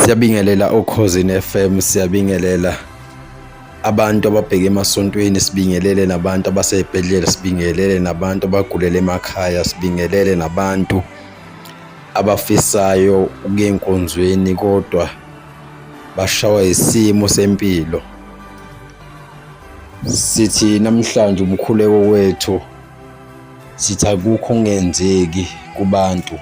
Siyabingelela oKhozini FM, siyabingelela abantu ababheke emasontweni, sibingelele nabantu abasey'bhedlela, sibingelele nabantu abagulela emakhaya, sibingelele nabantu abafisayo ukuya enkonzweni kodwa bashawa isimo sempilo. Sithi namhlanje umkhuleko wethu sithi akukho okungenzeki kubantu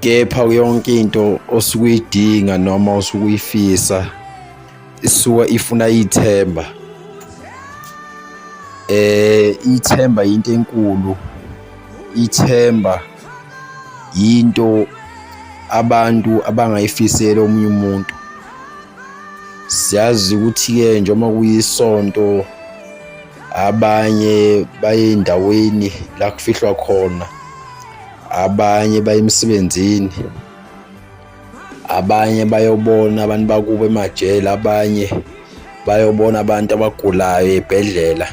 kepha yonke into osuke uyidinga noma osuke uyifisa isuka ifuna ithemba. Ithemba yinto enkulu, ithemba yinto abantu abangayifisela omunye umuntu. Siyazi ukuthi-ke njengoba kuyisonto abanye baye ey'ndaweni la kufihlwa khona, abanye baye emsebenzini, abanye bayobona abantu bakubo emajele, abanye bayobona abantu abagulayo ey'bhedlela.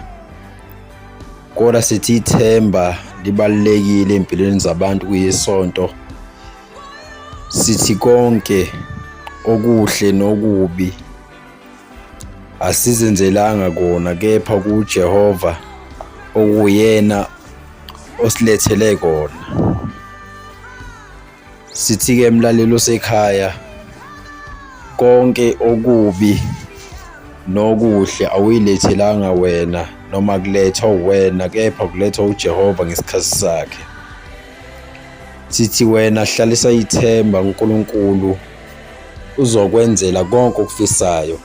Kodwa sithi ithemba libalulekile ey'mpilweni zabantu kuyisonto. Sithi konke okuhle nokubi asizenzelanga kona kepha kuJehova okuyena osilethele kona. Sithi-ke mlaleli osekhaya, konke okubi nokuhle awuyilethelanga wena noma kulethwa uwena kepha kulethwa uJehova ngesikhathi sakhe. Sithi wena hlalisa ithemba uNkulunkulu uzokwenzela konke okufisayo.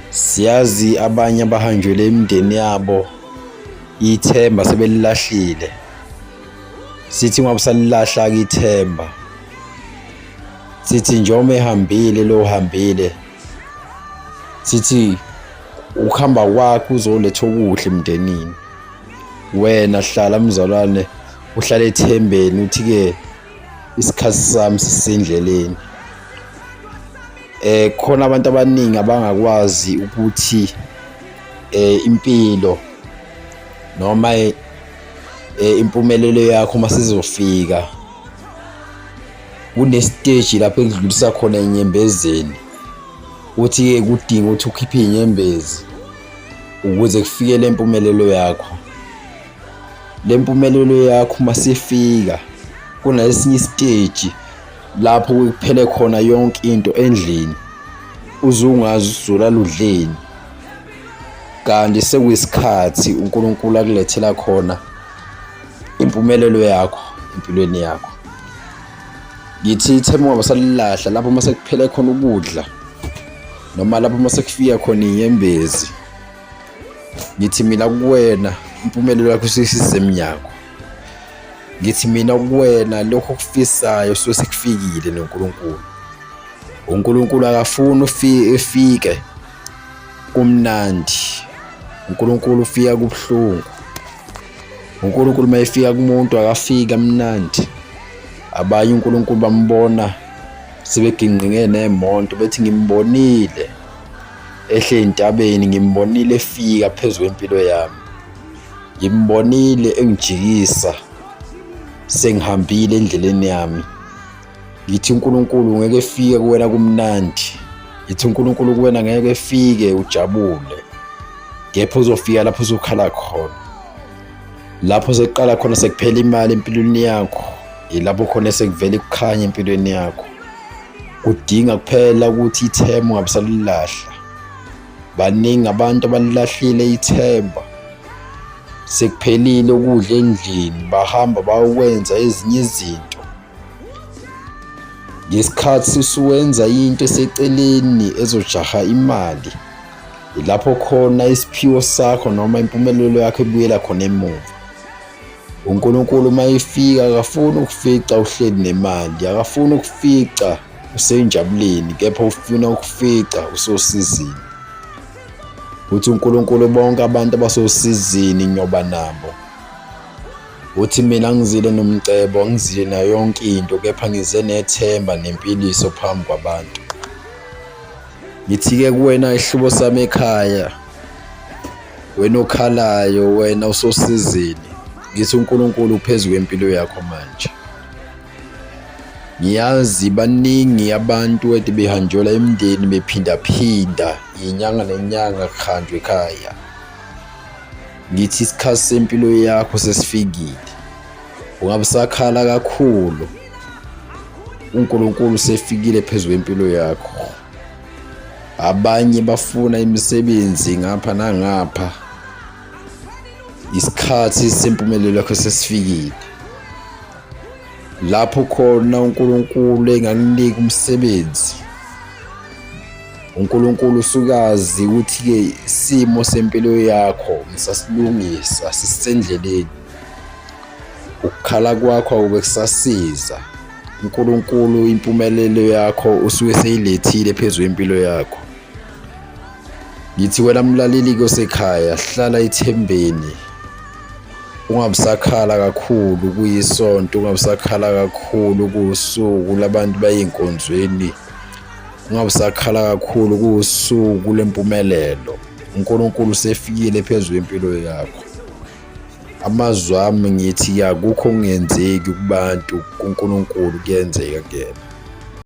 Siyazi abanye abahanjwele imindeni yabo ithemba sebelilahlile. Sithi ungabe usalilahla-ke ithemba. Sithi njengoba ehambile lo uhambile, sithi ukuhamba kwakhe uzoletha okuhle emndenini. Wena hlala mzalwane uhlale ethembeni uthi-ke isikhathi sami sisendleleni. Khona abantu abaningi abangakwazi ukuthi impilo noma impumelelo yakho uma sizofika kunesiteji lapho ekudlulisa khona enyembezeni, uthi-ke kudinga ukuthi ukhiphe iy'nyembezi ukuze kufike le mpumelelo yakho. Le mpumelelo yakho uma sifika kunesinye isiteji lapho kuphele khona yonke into endlini uze ungazi uzolala udleni, kanti sekuyisikhathi uNkulunkulu akulethela khona impumelelo yakho empilweni yakho. Ngithi ithemba ungabe usalilahla lapho uma sekuphele khona ukudla noma lapho uma sekufika khona iy'nyembezi. Ngithi mina kuwena impumelelo yakho isisemnyango. Ngithi mina kuwena lokho okufisayo suke sekufikile noNkulunkulu. UNkulunkulu akafuni efike kumnandi. uNkulunkulu ufika kubuhlungu. uNkulunkulu uma efika kumuntu akafiki kamnandi. Abanye uNkulunkulu bambona sebegingqinge nemonto bethi ngimbonile ehle entabeni, ngimbonile efika phezu kwempilo yami, ngimbonile engijikisa sengihambile endleleni yami. Ngithi uNkulunkulu ngeke efike kuwena kumnandi, ngithi uNkulunkulu kuwena ngeke efike ujabule, kepha uzofika lapho uzokhala khona, lapho sekuqala khona sekuphela imali empilweni yakho, yilapho khona sekuvele kukhanya empilweni yakho. Kudinga kuphela ukuthi ithemba ungabe usalilahla. Baningi abantu abalilahlile ithemba, sekuphelile ukudla endlini, bahamba bayokwenza ezinye izinto. Ngesikhathi usuwenza into eseceleni ezojaha imali, ilapho khona isiphiwo sakho noma impumelelo yakho ibuyela khona emuva. UNkulunkulu uma efika akafuni ukufica uhleli nemali, akafuni ukufica usenjabuleni, kepha ufuna ukufica usosizini. Uthi uNkulunkulu bonke abantu abasosizini ngiyoba nabo. Uthi mina ngizile nomcebo, ngizile nayo yonke into, kepha ngize nethemba nempiliso phambi kwabantu. Ngithi-ke kuwena ihlubo sami ekhaya, wena okhalayo, wena ososizini, ngithi uNkulunkulu uphezu kwempilo yakho manje. Ngiyazi baningi abantu ede behanjelwa imindeni bephindaphinda inyanga nenyanga kuhanjwe ekhaya. Ngithi isikhathi sempilo yakho sesifikile. Ungabe usakhala kakhulu. uNkulunkulu usefikile phezu kwempilo yakho. Abanye bafuna imisebenzi ngapha nangapha. Isikhathi sempumelelo yakho sesifikile. Lapho khona uNkulunkulu engakunika umsebenzi. uNkulunkulu usukazi ukuthi-ke isimo sempilo yakho ngisasilungisa sisendleleni. Ukukhala kwakho akube kusasiza. uNkulunkulu impumelelo yakho usuke seyilethile phezu kwempilo yakho. Ngithi wena mlaleli kosekhaya hlala ethembeni. Ungabusakhala kakhulu kuyisonto, ungabusakhala kakhulu kuwusuku labantu bayinkonzweni. Ungabusakhala kakhulu kuwusuku lempumelelo. uNkulunkulu usefikile phezu kwempilo yakho. Amazwi ami ngithi akukho okungenzeki kubantu, kuNkulunkulu kuyenzeka kuyena.